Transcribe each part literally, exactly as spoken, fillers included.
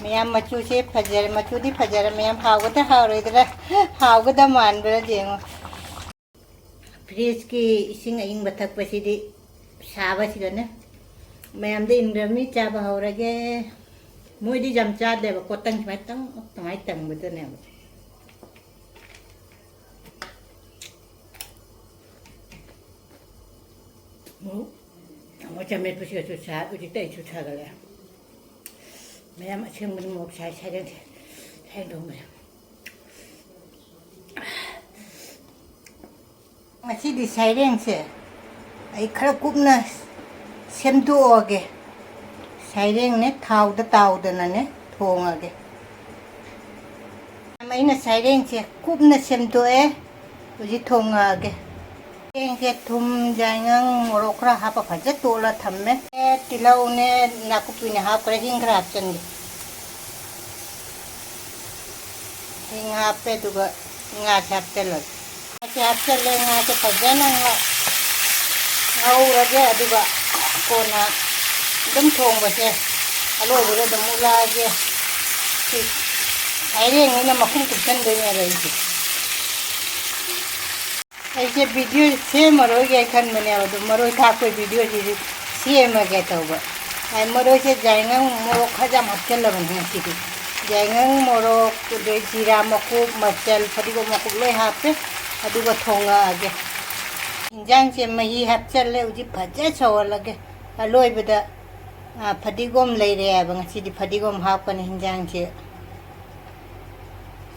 ꯃꯌꯥꯝ, ꯃꯆꯨꯁꯦ ꯐꯖꯔꯦ, ꯃꯆꯨꯗꯤ ꯐꯖꯔꯦ꯫ ꯃꯌꯥꯝ, ꯍꯥꯎꯒꯗ꯭ꯔꯥ ꯍꯥꯎꯔꯣꯏꯗ꯭ꯔꯥ? ꯍꯥꯎꯒꯗ ꯃꯥꯟꯕ꯭ꯔꯥ ꯌꯦꯡꯉꯣ꯫ ꯐ꯭ꯔꯤꯖꯀꯤ ꯏꯁꯤꯡ ꯑꯏꯪꯕ ꯊꯛꯄꯁꯤꯗꯤ ꯁꯥꯕꯁꯤꯒꯅꯦ꯫ ꯃꯌꯥꯝꯗ ꯏꯟꯈ꯭ꯔꯕꯅꯤ, ꯆꯥꯕ ꯍꯧꯔꯒꯦ꯫ ꯃꯣꯏꯗꯤ ꯌꯥꯝ ꯆꯥꯗꯦꯕ, ꯀꯣꯇꯪ ꯁꯨꯃꯥꯏꯅ ꯇꯪ, ꯁꯨꯃꯥꯏꯅ ꯇꯪꯕꯗꯅꯦꯕ꯫ ꯃꯣꯔꯣꯛ, ꯃꯣꯔꯣꯛ ꯑꯃꯦꯠꯄꯁꯤꯒꯁꯨ ꯁꯥ-, ꯍꯧꯖꯤꯛꯇ ꯑꯩꯁꯨ ꯁꯥꯒꯠꯂꯦ꯫ ꯃꯌꯥꯝ ꯑꯁꯦꯡꯕꯅ ꯃꯣꯔꯣꯛ ꯁꯥꯏ, ꯁꯥꯏꯔꯦꯡꯁꯦ꯫ ꯁꯥꯏꯔꯦꯡ ꯊꯣꯡꯕꯁꯦ꯫ ꯉꯁꯤꯗꯤ ꯁꯥꯏꯔꯦꯡꯁꯦ ꯑꯩ ꯈꯔ ꯀꯨꯞꯅ ꯁꯦꯝꯗꯣꯛꯑꯒꯦ꯫ ꯁꯥꯏꯔꯦꯡꯅꯦ ꯊꯥꯎꯗ ꯇꯥꯎꯗꯅꯅꯦ ꯊꯣꯡꯉꯒꯦ꯫ ꯑꯩꯅ ꯁꯥꯏꯔꯦꯡꯁꯦ ꯀꯨꯞꯅ ꯁꯦꯝꯗꯣꯛꯑꯦ꯫ ꯍꯧꯖꯤꯛ ꯊꯣꯡꯉꯛꯑꯒꯦ꯫ ꯆꯦꯡꯁꯦ ꯊꯨꯝ, ꯌꯥꯏꯉꯪ, ꯃꯣꯔꯣꯛ ꯈꯔ ꯍꯥꯞꯄ ꯐꯖ ꯇꯣꯠꯂ ꯊꯝꯃꯦ꯫ ꯑꯦ, ꯇꯤꯜꯍꯧꯅꯦ, ꯅꯥꯀꯨꯞꯄꯤꯅꯦ ꯍꯥꯞꯈ꯭ꯔꯦ, ꯍꯤꯡ ꯈꯔ ꯍꯥꯞꯆꯤꯟꯒꯦ꯫ ꯍꯤꯡ ꯍꯥꯞꯄꯦ, ꯑꯗꯨꯒ ꯉꯥꯁꯦ ꯍꯥꯞꯆꯤꯜꯂꯒꯦ꯫ ꯉꯥꯁꯦ ꯍꯥꯞꯆꯤꯜꯂꯦ, ꯉꯥꯁꯦ ꯐꯖꯅ ꯉ-, ꯉꯧꯔꯒꯦ, ꯑꯗꯨꯒ ꯀꯣꯟꯅ ꯑꯗꯨꯝ ꯊꯣꯡꯕꯁꯦ ꯑꯂꯣꯏꯕꯗ ꯑꯗꯨꯝ ꯎꯠꯂꯛꯑꯒꯦ꯫ ꯁꯤ ꯍꯩꯔꯦꯡꯅꯤꯅ ꯃꯈꯨꯝ ꯀꯨꯞꯁꯟꯗꯣꯏꯅꯦꯕ ꯑꯩꯁꯦ꯫ ꯑꯩꯁꯦ ꯚꯤꯗꯤꯑꯣ ꯁꯦꯝꯃꯔꯣꯏꯒꯦ ꯈꯟꯕꯅꯦꯕ, ꯑꯗꯨ ꯃꯔꯣꯏ ꯊꯥꯛꯄꯩ ꯚꯤꯗꯤꯑꯣꯁꯤꯗꯤ ꯁꯦꯝꯃꯒꯦ ꯇꯧꯕ꯫ ꯑꯩ ꯃꯔꯣꯏꯁꯦ ꯌꯥꯏꯉꯪ ꯃꯣꯔꯣꯛ ꯈꯔ ꯌꯥꯝ ꯍꯥꯞꯆꯜꯂꯕꯅꯦ ꯉꯁꯤꯗꯤ꯫ ꯌꯥꯏꯉꯪ ꯃꯣꯔꯣꯛ, ꯑꯗꯩ ꯖꯤꯔꯥ ꯃꯀꯨꯞ, ꯃꯆꯜ, ꯐꯗꯤꯒꯣꯝ ꯃꯀꯨꯞ ꯂꯣꯏ ꯍꯥꯞꯄꯦ꯫ ꯑꯗꯨꯒ ꯊꯣꯡꯉꯛꯑꯒꯦ꯫ ꯏꯟꯖꯥꯡꯁꯦ ꯃꯍꯤ ꯍꯥꯞꯆꯜꯂꯦ, ꯍꯧꯖꯤꯛ ꯐꯖ ꯁꯧꯍꯜꯂꯒꯦ꯫ ꯑꯂꯣꯏꯕꯗ, ꯑ, ꯐꯗꯤꯒꯣꯝ ꯂꯩꯔꯛꯑꯦꯕ, ꯉꯁꯤꯗꯤ ꯐꯗꯤꯒꯣꯝ ꯍꯥꯞꯀꯅꯤ ꯍꯤꯟꯖꯥꯡꯁꯦ꯫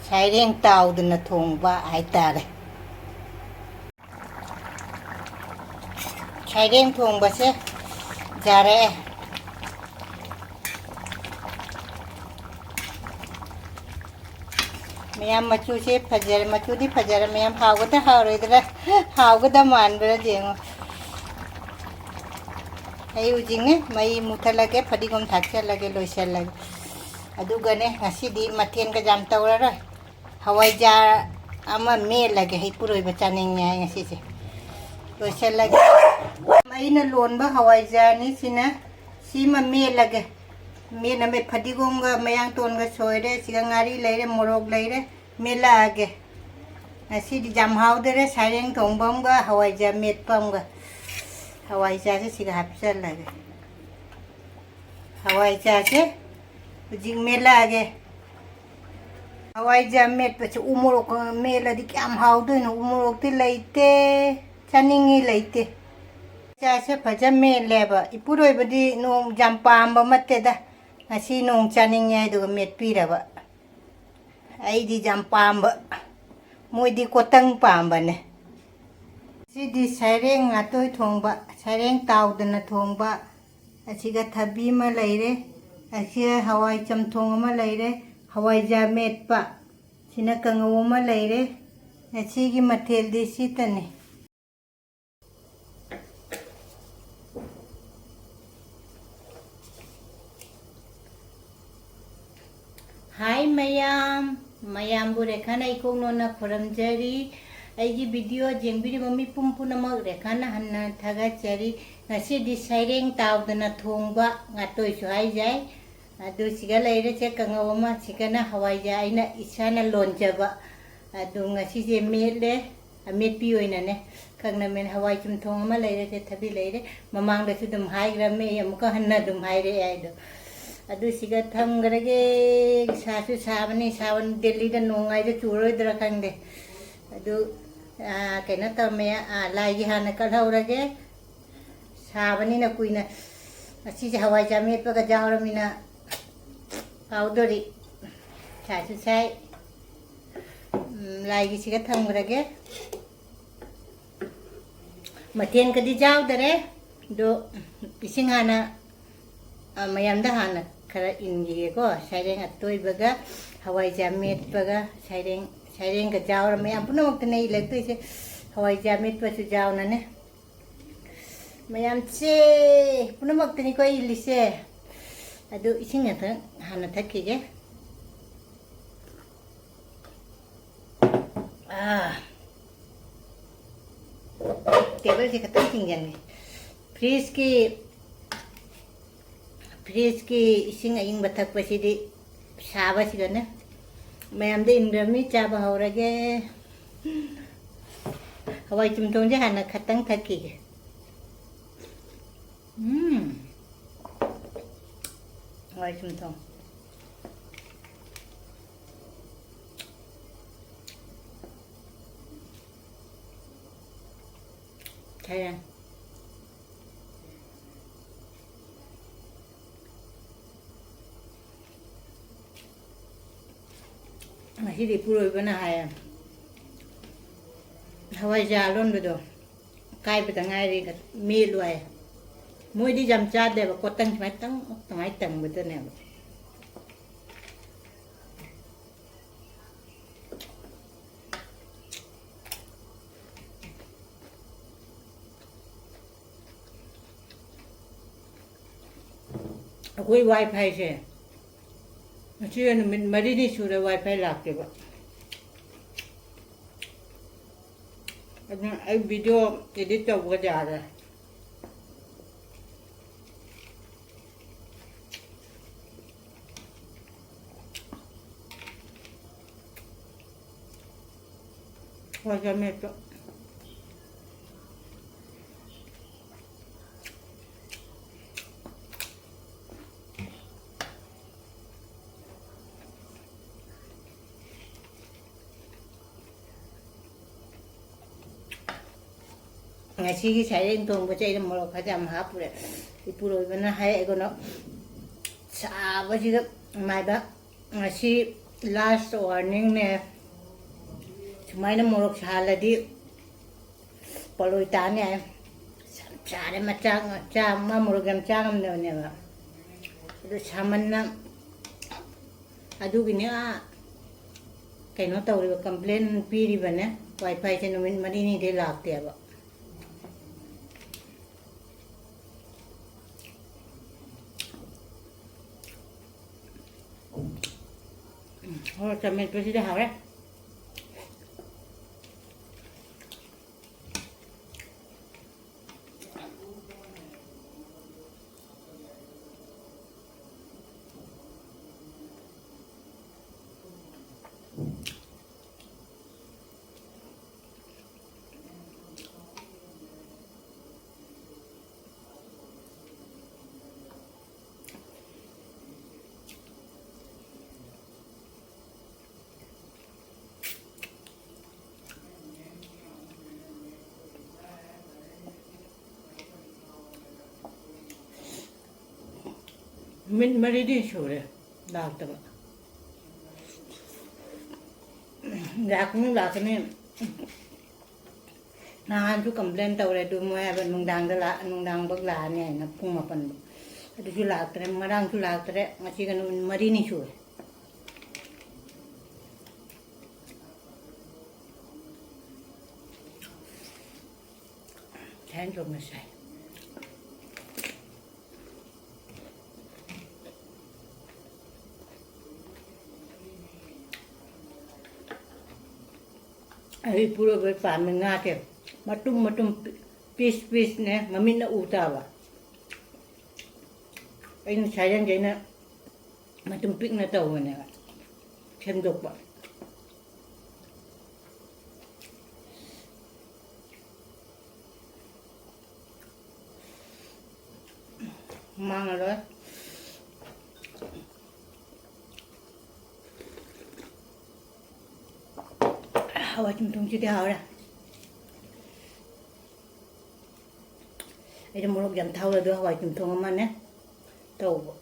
ꯁꯥꯏꯔꯦꯡ ꯇꯥꯎꯗꯅ ꯊꯣꯡꯕ ꯍꯥꯏꯇꯥꯔꯦ꯫ ꯁꯥꯏꯔꯦꯡ ꯊꯣꯡꯕꯁꯦ ꯌꯥꯔꯛꯑꯦ꯫ ꯃꯌꯥꯝ, ꯃꯆꯨꯁꯦ ꯐꯖꯔꯦ, ꯃꯆꯨꯗꯤ ꯐꯖꯔꯦ꯫ ꯃꯌꯥꯝ, ꯍꯥꯎꯒꯗ꯭ꯔꯥ ꯍꯥꯎꯔꯣꯏꯗ꯭ꯔꯥ? ꯍꯥꯎꯒꯗ ꯃꯥꯟꯕ꯭ꯔꯥ ꯌꯦꯡꯉꯣ꯫ ꯑꯩ ꯍꯧꯖꯤꯛꯅꯦ ꯃꯩ ꯃꯨꯊꯠꯂꯒꯦ, ꯐꯗꯤꯒꯣꯝ ꯊꯥꯛꯆꯜꯂꯒꯦ, ꯂꯣꯏꯁꯜꯂꯒꯦ꯫ ꯑꯗꯨꯒꯅꯦ, ꯉꯁꯤꯗꯤ ꯃꯊꯦꯜꯒ ꯌꯥꯝ ꯇꯧꯔꯔꯣꯏ꯫ ꯍꯋꯥꯏꯖꯥꯔ ꯑꯃ ꯃꯦꯠꯂꯒꯦ, ꯍꯩ ꯄꯨꯔꯣꯏꯕ ꯆꯥꯅꯤꯡꯉꯦ ꯍꯥꯏ ꯉꯁꯤꯁꯦ꯫ ꯂꯣꯏꯁꯜꯂꯒꯦ꯫ ꯑꯩꯅ ꯂꯣꯟꯕ ꯍꯋꯥꯏꯖꯥꯔꯅꯤ ꯁꯤꯅ, ꯁꯤꯃ ꯃꯦꯠꯂꯒꯦ꯫ ꯃꯦꯠꯅꯕ ꯐꯗꯤꯒꯣꯝꯒ ꯃꯌꯥꯡꯇꯣꯟꯒ ꯁꯣꯏꯔꯦ꯫ ꯁꯤꯒ ꯉꯥꯔꯤ ꯂꯩꯔꯦ, ꯃꯣꯔꯣꯛ ꯂꯩꯔꯦ꯫ ꯃꯦꯠꯂꯛꯑꯒꯦ꯫ ꯉꯁꯤꯗꯤ ꯌꯥꯝ ꯍꯥꯎꯗꯣꯔꯦ꯫ ꯁꯥꯏꯔꯦꯡ ꯊꯣꯡꯕ ꯑꯃꯒ ꯍꯋꯥꯏꯖꯥꯔ ꯃꯦꯠꯄ ꯑꯃꯒ꯫ ꯍꯋꯥꯏꯖꯥꯔꯁꯦ ꯁꯤꯒ ꯍꯥꯞꯆꯜꯂꯒꯦ꯫ ꯍꯋꯥꯏꯖꯥꯔꯁꯦ ꯍꯧꯖꯤꯛ ꯃꯦꯠꯂꯛꯑꯒꯦ꯫ ꯍꯋꯥꯏꯖꯥꯔ ꯃꯦꯠꯄꯁꯦ ꯎ ꯃꯣꯔꯣꯛꯀ ꯃꯦꯠꯂꯗꯤ ꯀꯌꯥꯝ ꯍꯥꯎꯗꯣꯏꯅꯣ꯫ ꯎ ꯃꯣꯔꯣꯛꯇꯤ ꯂꯩꯇꯦ, ꯆꯥꯅꯤꯡꯉꯤ, ꯂꯩꯇꯦ꯫ ꯍꯋꯥꯏꯖꯥꯔꯁꯦ ꯐꯖ ꯃꯦꯠꯂꯦꯕ꯫ ꯏꯄꯨꯔꯣꯏꯕꯗꯤ ꯅꯣꯡ ꯌꯥꯝ ꯄꯥꯝꯕ ꯅꯠꯇꯦꯗ꯫ ꯉꯁꯤ ꯅꯣꯡ ꯆꯥꯅꯤꯡꯉꯦ ꯍꯥꯏꯗꯨꯒ ꯃꯦꯠꯄꯤꯔꯕ꯫ ꯑꯩꯗꯤ ꯌꯥꯝ ꯄꯥꯝꯕ, ꯃꯣꯏꯗꯤ ꯀꯣꯇꯪ ꯄꯥꯝꯕꯅꯦ꯫ ꯁꯤꯗꯤ ꯁꯩꯔꯦꯡ ꯉꯥꯇꯣꯏ ꯊꯣꯡꯕ, ꯁꯩꯔꯦꯡ ꯇꯥꯎꯗꯅ ꯊꯣꯡꯕ꯫ ꯑꯁꯤꯒ ꯊꯕꯤ ꯑꯃ ꯂꯩꯔꯦ, ꯑꯁꯤꯒ ꯍꯋꯥꯏ ꯆꯝꯊꯣꯡ ꯑꯃ ꯂꯩꯔꯦ, ꯍꯋꯥꯏꯖꯥꯔ ꯃꯦꯠꯄ, ꯁꯤꯅ ꯀꯥꯡꯉꯧ ꯑꯃ ꯂꯩꯔꯦ꯫ ꯉꯁꯤꯒꯤ ꯃꯊꯦꯜꯗꯤ ꯁꯤꯇꯅꯤ꯫ ꯍꯥꯏ ꯃꯌꯥꯝ, ꯃꯌꯥꯝꯕꯨ ꯔꯦꯈꯥꯅ ꯏꯀꯣꯛ ꯅꯣꯟꯅ ꯈꯨꯔꯨꯝꯖꯔꯤ꯫ ꯑꯩꯒꯤ ꯚꯤꯗꯤꯑꯣ ꯌꯦꯡꯕꯤꯔꯤꯕ ꯃꯤꯄꯨꯝ ꯄꯨꯝꯅꯃꯛ ꯔꯦꯈꯥꯅ ꯍꯟꯅ ꯊꯥꯒꯠꯆꯔꯤ꯫ ꯉꯁꯤꯗꯤ ꯁꯩꯔꯦꯡ ꯇꯥꯎꯗꯅ ꯊꯣꯡꯕ ꯉꯥꯇꯣꯏꯁꯨ ꯍꯥꯏꯖꯩ꯫ ꯑꯗꯨ ꯁꯤꯒ ꯂꯩꯔꯦ, ꯁꯦ ꯀꯥꯡꯉꯧ ꯑꯃ, ꯁꯤꯒꯅ ꯍꯋꯥꯏꯖꯥꯔ ꯑꯩꯅ ꯏꯁꯥꯅ ꯂꯣꯟꯖꯕ꯫ ꯑꯗꯨ ꯉꯁꯤꯁꯦ ꯃꯦꯠꯂꯦ, ꯑꯃꯦꯠꯄꯤ ꯑꯣꯏꯅꯅꯦ꯫ ꯈꯪꯅꯃꯦꯟ ꯍꯋꯥꯏ ꯆꯝꯊꯣꯡ ꯑꯃ ꯂꯩꯔꯦ, ꯁꯦ ꯊꯕꯤ ꯂꯩꯔꯦ꯫ ꯃꯃꯥꯡꯗꯁꯨ ꯑꯗꯨꯝ ꯍꯥꯏꯈ꯭ꯔꯝꯃꯦ, ꯑꯩ ꯑꯃꯨꯛꯀ ꯍꯟꯅ ꯑꯗꯨꯝ ꯍꯥꯏꯔꯛꯑꯦ ꯍꯥꯏꯗꯣ꯫ ꯑꯗꯨ ꯁꯤꯒ ꯊꯝꯈ꯭ꯔꯒꯦ꯫ ꯁꯥꯁꯨ ꯁꯥꯕꯅꯤ, ꯁꯥꯕꯅꯤ, ꯗꯦꯜꯂꯤꯗ ꯅꯣꯡ ꯍꯥꯏꯗꯣ ꯆꯨꯔꯣꯏꯗ꯭ꯔꯥ ꯈꯪꯗꯦ꯫ ꯑꯗꯨ, ꯑꯥ, ꯀꯩꯅꯣ ꯇꯧꯔꯝꯃꯦ, ꯑꯥ, ꯂꯥꯏꯒꯤ ꯍꯥꯟꯅ ꯀꯠꯍꯧꯔꯒꯦ꯫ ꯁꯥꯕꯅꯤꯅ ꯀꯨꯏꯅ, ꯉꯁꯤꯁꯦ ꯍꯋꯥꯏꯖꯥꯔ ꯃꯦꯠꯄꯒ ꯌꯥꯎꯔꯃꯤꯅ ꯍꯥꯎꯗꯣꯔꯤ꯫ ꯁꯥꯁꯨ ꯁꯥꯏ꯫ ꯎꯝ, ꯂꯥꯏꯒꯤꯁꯤꯒ ꯊꯝꯈ꯭ꯔꯒꯦ꯫ ꯃꯊꯦꯜꯒꯗꯤ ꯌꯥꯎꯗꯔꯦ꯫ ꯑꯗꯣ ꯏꯁꯤꯡ ꯍꯥꯟꯅ, ꯑ, ꯃꯌꯥꯝꯗ ꯍꯥꯟꯅ ꯈꯔ ꯏꯟꯈꯤꯒꯦꯀꯣ꯫ ꯁꯩꯔꯦꯡ ꯑꯇꯣꯏꯕꯒ ꯍꯋꯥꯏꯖꯥꯔ ꯃꯦꯠꯄꯒ ꯁꯩꯔꯦꯡ, ꯁꯩꯔꯦꯡꯒ ꯌꯥꯎꯔ ꯃꯌꯥꯝ ꯄꯨꯝꯅꯃꯛꯇꯅꯦ ꯏꯜꯂꯛꯇꯣꯏꯁꯦ꯫ ꯍꯋꯥꯏꯖꯥꯔ ꯃꯦꯠꯄꯁꯨ ꯌꯥꯎꯅꯅꯦ꯫ ꯃꯌꯥꯝꯁꯦ ꯄꯨꯝꯅꯃꯛꯇꯅꯤꯀꯣ ꯑꯩ ꯏꯜꯂꯤꯁꯦ꯫ ꯑꯗꯨ ꯏꯁꯤꯡ ꯈꯛꯇꯪ ꯍꯥꯟꯅ ꯊꯛꯈꯤꯒꯦ꯫ ꯑꯥ, ꯇꯦꯕꯜꯁꯦ ꯈꯛꯇꯪ ꯊꯤꯡꯖꯟꯒꯦ꯫ ꯐ꯭ꯔꯤꯖꯀꯤ ꯐ꯭ꯔꯤꯖꯀꯤ ꯏꯁꯤꯡ ꯑꯏꯪꯕ ꯊꯛꯄꯁꯤꯗꯤ ꯁꯥꯕꯁꯤꯒꯅꯦ꯫ ꯃꯌꯥꯝꯗ ꯏꯟꯈ꯭ꯔꯕꯅꯤ, ꯆꯥꯕ ꯍꯧꯔꯒꯦ꯫ ꯍꯋꯥꯏ ꯆꯨꯝꯊꯣꯡꯁꯦ ꯍꯥꯟꯅ ꯈꯇꯪ ꯊꯛꯈꯤꯒꯦ꯫ ꯎꯝ꯫ ꯍꯋꯥꯏ ꯆꯨꯝꯊꯣꯡ꯫ ꯈꯔ꯫ ꯉꯁꯤꯗꯤ ꯏꯄꯨꯔꯣꯏꯕꯅ ꯍꯥꯏꯌꯦ, ꯍꯋꯥꯏꯖꯥꯔ ꯑꯂꯣꯟꯕꯗꯣ ꯀꯥꯏꯕꯗ ꯉꯥꯏꯔꯤ, ꯃꯦꯠꯂꯨ ꯍꯥꯏ꯫ ꯃꯣꯏꯗꯤ ꯌꯥꯝ ꯆꯥꯗꯦꯕ, ꯀꯣꯇꯪ ꯁꯨꯃꯥꯏꯅ ꯇꯪ ꯇꯪꯉꯥꯏ ꯇꯪꯕꯗꯅꯦꯕ꯫ ꯑꯩꯈꯣꯏ ꯋꯥꯏ ꯐꯥꯏꯁꯦ ꯉꯁꯤ ꯅꯨꯃꯤꯠ ꯃꯔꯤꯅꯤ ꯁꯨꯔꯦ ꯋꯥꯏ ꯐꯥꯏ ꯂꯥꯛꯇꯦꯕ꯫ ꯑꯗꯨꯅ ꯑꯩ ꯚꯤꯗꯤꯑꯣ ꯏꯗꯤꯠ ꯇꯧꯕꯒ ꯌꯥꯔꯦ꯫ ꯍꯣꯏ, ꯆꯥꯃꯦꯠꯇꯣ꯫ ꯉꯁꯤꯒꯤ ꯁꯩꯔꯦꯡ ꯊꯣꯡꯕꯁꯦ ꯑꯩꯅ ꯃꯣꯔꯣꯛ ꯈꯔ ꯌꯥꯝ ꯍꯥꯞꯄꯨꯔꯦ꯫ ꯏꯄꯨꯔꯣꯏꯕꯅ ꯍꯥꯏ ꯑꯩꯉꯣꯟꯗ, ꯁꯥꯕꯁꯤꯗ ꯃꯥꯏꯕ, ꯉꯁꯤ last warningꯅꯦ, ꯁꯨꯃꯥꯏꯅ ꯃꯣꯔꯣꯛ ꯁꯥꯍꯜꯂꯗꯤ ꯄꯣꯂꯣꯏ ꯇꯥꯅꯤ ꯍꯥꯏ꯫ ꯌꯥꯝ ꯁꯥꯔꯦ, ꯃꯆꯥ, ꯃꯆꯥ, ꯃꯥ ꯃꯣꯔꯣꯛ ꯌꯥꯝ ꯆꯥ ꯉꯝꯗꯕꯅꯦꯕ꯫ ꯑꯗꯨ ꯁꯥꯃꯟꯅ, ꯑꯗꯨꯒꯤꯅꯦ ꯑꯥ ꯀꯩꯅꯣ ꯇꯧꯔꯤꯕ, complain ꯄꯤꯔꯤꯕꯅꯦ꯫ ꯋꯥꯏ ꯐꯥꯏꯁꯦ ꯅꯨꯃꯤꯠ ꯃꯔꯤꯅꯤꯗꯩ ꯂꯥꯛꯇꯦꯕ꯫ ꯎꯝ, ꯍꯣꯏ, ꯆꯥꯃꯦꯠꯄꯁꯤꯗꯤ ꯍꯥꯎꯔꯦ꯫ ꯅꯨꯃꯤꯠ ꯃꯔꯤꯅꯤ ꯁꯨꯔꯦ ꯂꯥꯛꯇꯕ꯫ ꯂꯥꯛꯀꯅꯤ, ꯂꯥꯛꯀꯅꯤ꯫ ꯅꯍꯥꯟꯁꯨ complain ꯇꯧꯔꯦ, ꯑꯗꯨ ꯃꯣꯏ ꯍꯥꯏꯕ ꯅꯨꯡꯗꯥꯡꯗ ꯂꯥꯛ-, ꯅꯨꯡꯗꯥꯡꯐꯥꯎ ꯂꯥꯛꯑꯅꯤ ꯍꯥꯏꯅ, ꯄꯨꯡ ꯃꯥꯄꯟ ꯐꯥꯎ꯫ ꯑꯗꯨꯁꯨ ꯂꯥꯛꯇ꯭ꯔꯦ, ꯉꯔꯥꯡꯁꯨ ꯂꯥꯛꯇ꯭ꯔꯦ, ꯉꯁꯤꯒ ꯅꯨꯃꯤꯠ ꯃꯔꯤꯅꯤ ꯁꯨꯔꯦ꯫ ꯊꯥꯏꯅ ꯆꯣꯞꯅ ꯆꯥꯏ꯫ ꯑꯩ ꯏꯄꯨꯔꯣꯏꯕꯩ ꯄꯥꯝꯃꯤ ꯉꯥꯁꯦ꯫ ꯃꯇꯨꯝ ꯃꯇꯨꯝ, ꯄꯤ-, piece pieceꯅꯦ, ꯃꯃꯤꯠꯅ ꯎ ꯇꯥꯕ꯫ ꯑꯩꯅ ꯁꯥꯏꯔꯦꯟꯁꯦ ꯑꯩꯅ ꯃꯇꯨꯝ ꯄꯤꯛꯅ ꯇꯧꯕꯅꯦꯕ, ꯁꯦꯝꯗꯣꯛꯄ꯫ ꯃꯥꯡꯉꯔꯣꯏ꯫ ꯍꯋꯥꯏ ꯆꯝꯊꯣꯡꯁꯤꯗꯤ ꯍꯥꯎꯔꯦ꯫ ꯑꯩꯅ ꯃꯣꯔꯣꯛ ꯌꯥꯝ ꯊꯥꯎꯔꯦ, ꯑꯗꯣ ꯍꯋꯥꯏ ꯆꯝꯊꯣꯡ ꯑꯃꯅꯦ ꯇꯧꯕ꯫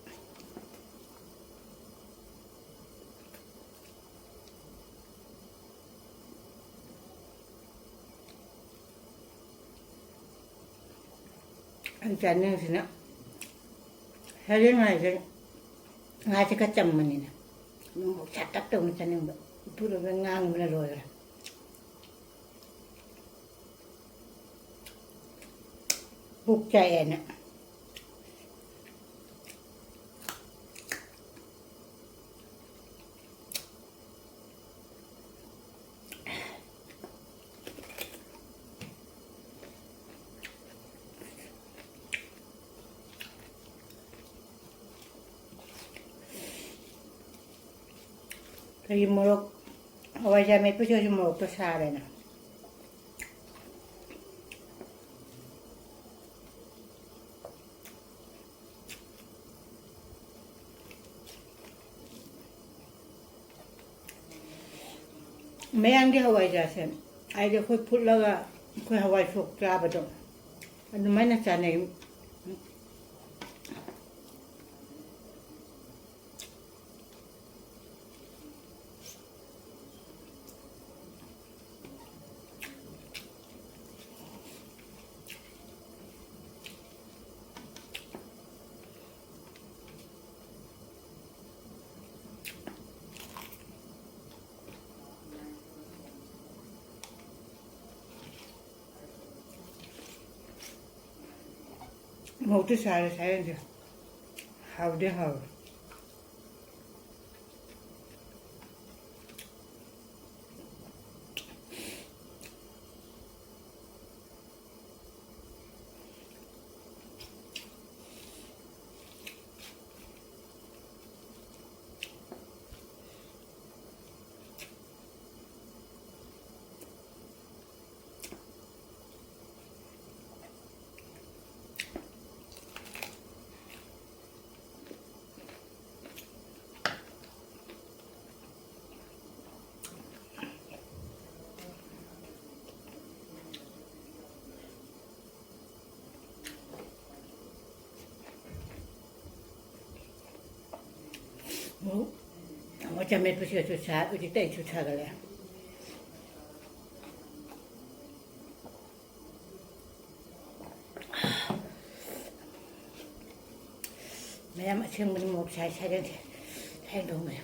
ꯑꯩ ꯆꯥꯅꯤꯡꯉꯤꯁꯤꯅ ꯁꯔꯦꯡ ꯍꯥꯏꯁꯦ, ꯉꯥꯁꯦ ꯈꯔ ꯆꯝꯕꯅꯤꯅ ꯑꯗꯨꯝ ꯁꯥꯇꯛ ꯇꯧꯅ ꯆꯥꯅꯤꯡꯕ꯫ ꯏꯄꯨꯔꯣꯏꯕ ꯉꯥꯡꯕꯅ ꯂꯣꯏꯔꯦ꯫ ꯄꯨꯛ ꯆꯥꯛꯑꯦꯅ꯫ ꯑꯩꯈꯣꯏꯒꯤ ꯃꯣꯔꯣꯛ, ꯍꯋꯥꯏꯖꯥꯔ ꯃꯦꯠꯄꯁꯤꯗꯁꯨ ꯃꯣꯔꯣꯛꯇꯣ ꯁꯥꯔꯦꯅ꯫ ꯃꯌꯥꯡꯒꯤ ꯍꯋꯥꯏꯖꯥꯔꯁꯦ, ꯍꯥꯏꯗꯤ ꯑꯩꯈꯣꯏ ꯐꯨꯠꯂꯒ ꯑꯩꯈꯣꯏ ꯍꯋꯥꯏ ꯁꯣꯛ ꯆꯥꯕꯗꯣ, ꯑꯗꯨꯃꯥꯏꯅ ꯆꯥꯅꯩ꯫ ꯃꯣꯔꯣꯛꯇꯤ ꯁꯥꯔꯦ ꯁꯥꯏꯔꯦꯟꯁꯦ꯫ ꯍꯥꯎꯗꯤ ꯍꯥꯎꯋꯦ꯫ ꯃꯣꯔꯣꯛ, ꯃꯣꯔꯣꯛ ꯆꯥꯃꯦꯠꯄꯁꯤꯒꯁꯨ ꯁꯥ-, ꯍꯧꯖꯤꯛꯇ ꯑꯩꯁꯨ ꯁꯥꯒꯠꯂꯦ꯫ ꯃꯌꯥꯝ ꯑꯁꯦꯡꯕꯅꯤ ꯃꯣꯔꯣꯛ ꯁꯥꯏ ꯁꯥꯏꯔꯦꯟꯁꯦ꯫ ꯁꯥꯏꯔꯦꯟ ꯊꯣꯡꯕꯁꯦ꯫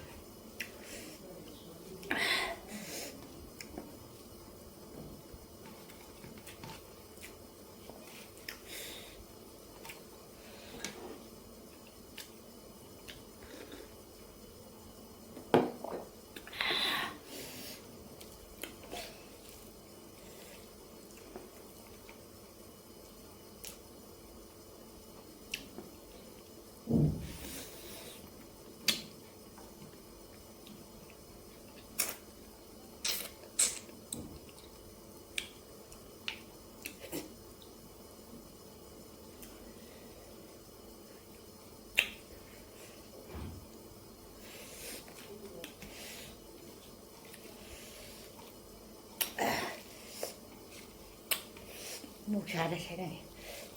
ꯑꯃꯨꯛ ꯁꯥꯔꯦ, ꯁꯥꯔꯦ꯫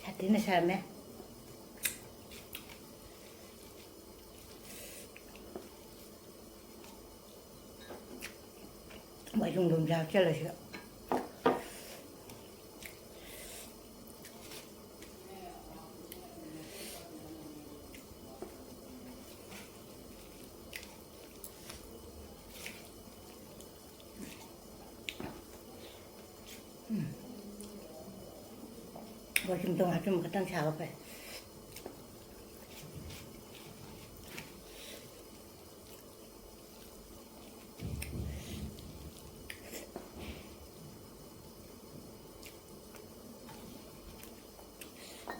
ꯁꯥꯊꯤꯅ ꯁꯥꯔꯝꯃꯦ꯫ ꯃꯥꯏꯁꯨꯡꯗꯣꯝꯁꯦ ꯍꯥꯞꯆꯤꯜꯂꯁꯤꯗ꯫ ꯎꯝ꯫ ꯃꯥꯏꯁꯨꯡꯗꯣꯝ ꯍꯥꯞꯆꯤꯟꯕ ꯈꯛꯇꯪ ꯁꯥꯕ ꯐꯩ꯫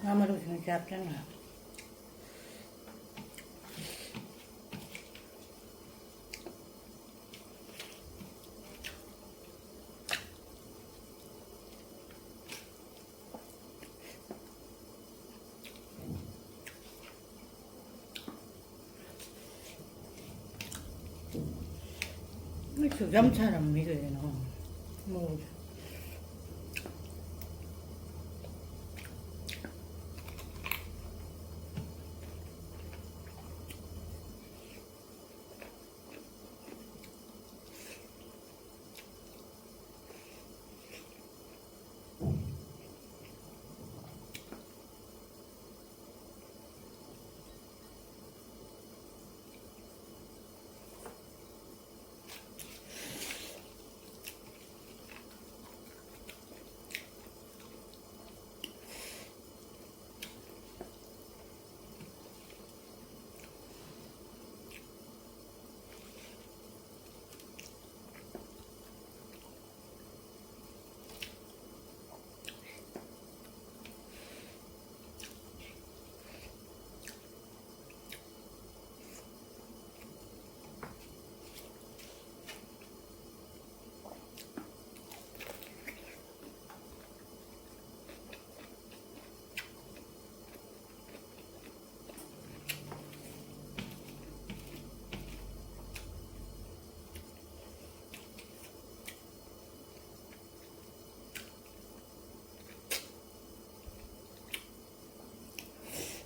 ꯉꯥ ꯃꯔꯨꯁꯤꯅ ꯆꯥꯞ ꯆꯪꯉꯦ꯫ ꯁꯨꯛ ꯌꯥꯝ ꯁꯥꯔꯝꯃꯤ ꯀꯩꯅꯣ꯫ ꯃꯣꯔꯣꯛꯁꯦ꯫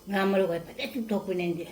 ꯉꯥ ꯃꯔꯨꯒ ꯐꯖꯅ ꯆꯨꯞꯊꯣꯛꯄꯅꯦ ꯑꯩꯗꯤ꯫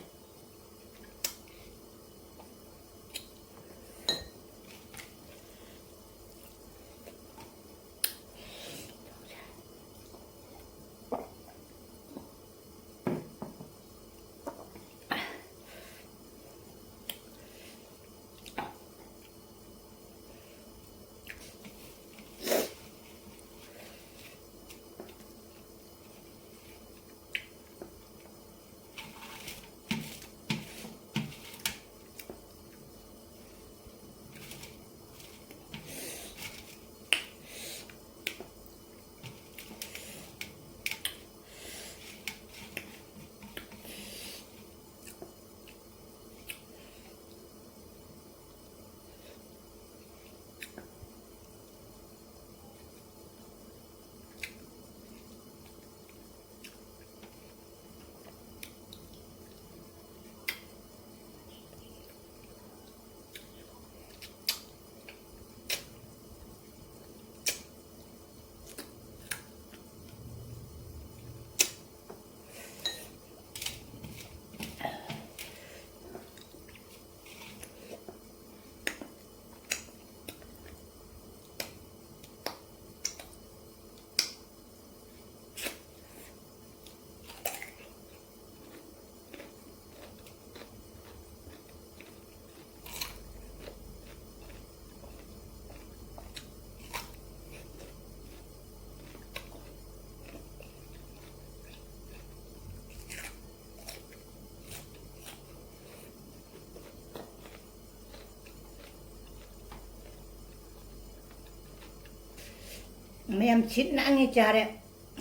ꯃꯌꯥꯝ ꯁꯤꯠ ꯅꯥꯟꯅ ꯆꯥꯔꯦ꯫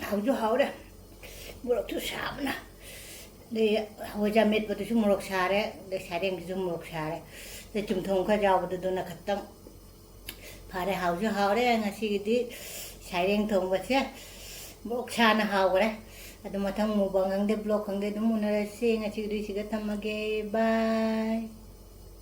ꯍꯥꯎꯁꯨ ꯍꯥꯎꯔꯦ꯫ ꯃꯣꯔꯣꯛꯁꯨ ꯁꯥꯕꯅ꯫ ꯑꯗꯩ ꯍꯋꯥꯏꯖꯥꯔ ꯃꯦꯠꯄꯗꯨꯁꯨ ꯃꯣꯔꯣꯛ ꯁꯥꯔꯦ꯫ ꯑꯗꯩ ꯁꯥꯏꯔꯦꯡꯗꯨꯁꯨ ꯃꯣꯔꯣꯛ ꯁꯥꯔꯦ꯫ ꯑꯗꯩ ꯆꯨꯝꯊꯣꯡ ꯈꯔ ꯌꯥꯎꯕꯗꯨꯗꯨꯅ ꯈꯛꯇꯪ ꯐꯔꯦ꯫ ꯍꯥꯎꯁꯨ ꯍꯥꯎꯔꯦ꯫ ꯉꯁꯤꯒꯤꯗꯤ ꯁꯥꯏꯔꯦꯡ ꯊꯣꯡꯕꯁꯦ ꯃꯣꯔꯣꯛ ꯁꯥꯅ ꯍꯥꯎꯈ꯭ꯔꯦ꯫ ꯑꯗꯨ ꯃꯊꯪ mukbang ꯈꯪꯗꯦ, vlog ꯈꯪꯗꯦ, ꯑꯗꯨꯝ ꯎꯅꯔꯁꯤ꯫ ꯉꯁꯤꯒꯤꯗꯤ ꯁꯤꯗ ꯊꯝꯃꯒꯦ꯫ Bye꯫